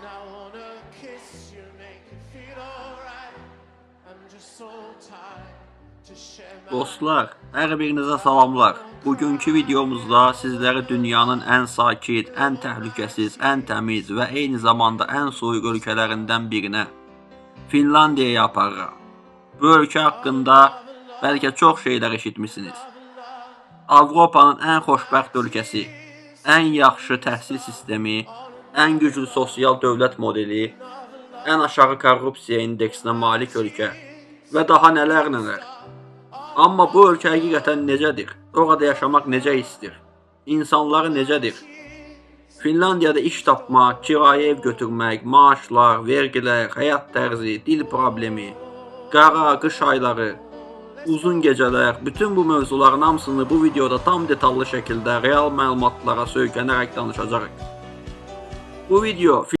I wanna kiss you, make you feel alright. I'm just so tired to share my Dostlar, hər birinizə salamlar. Bugünkü videomuzda sizləri dünyanın ən sakit, ən təhlükəsiz, ən təmiz və eyni zamanda ən soyuq ölkələrindən birinə, Finlandiyaya aparıram. Bu ölkə haqqında bəlkə çox şeylər eşitmisiniz. Avropanın ən xoşbəxt ölkəsi, ən yaxşı təhsil sistemi, ən güclü sosial dövlət modeli, ən aşağı korrupsiya indeksinə malik ölkə və daha nələr nələr. Amma bu ölkə həqiqətən necədir? Orada yaşamaq necə hissdir? İnsanları necədir? Finlandiyada iş tapmaq, kirayə ev götürmək, maaşlar, vergilər, həyat tərzi, dil problemi, qara qış ayları, uzun gecələr, bütün bu mövzuların hamısını bu videoda tam detallı şəkildə real məlumatlara söykənərək danışacağıq. Bu video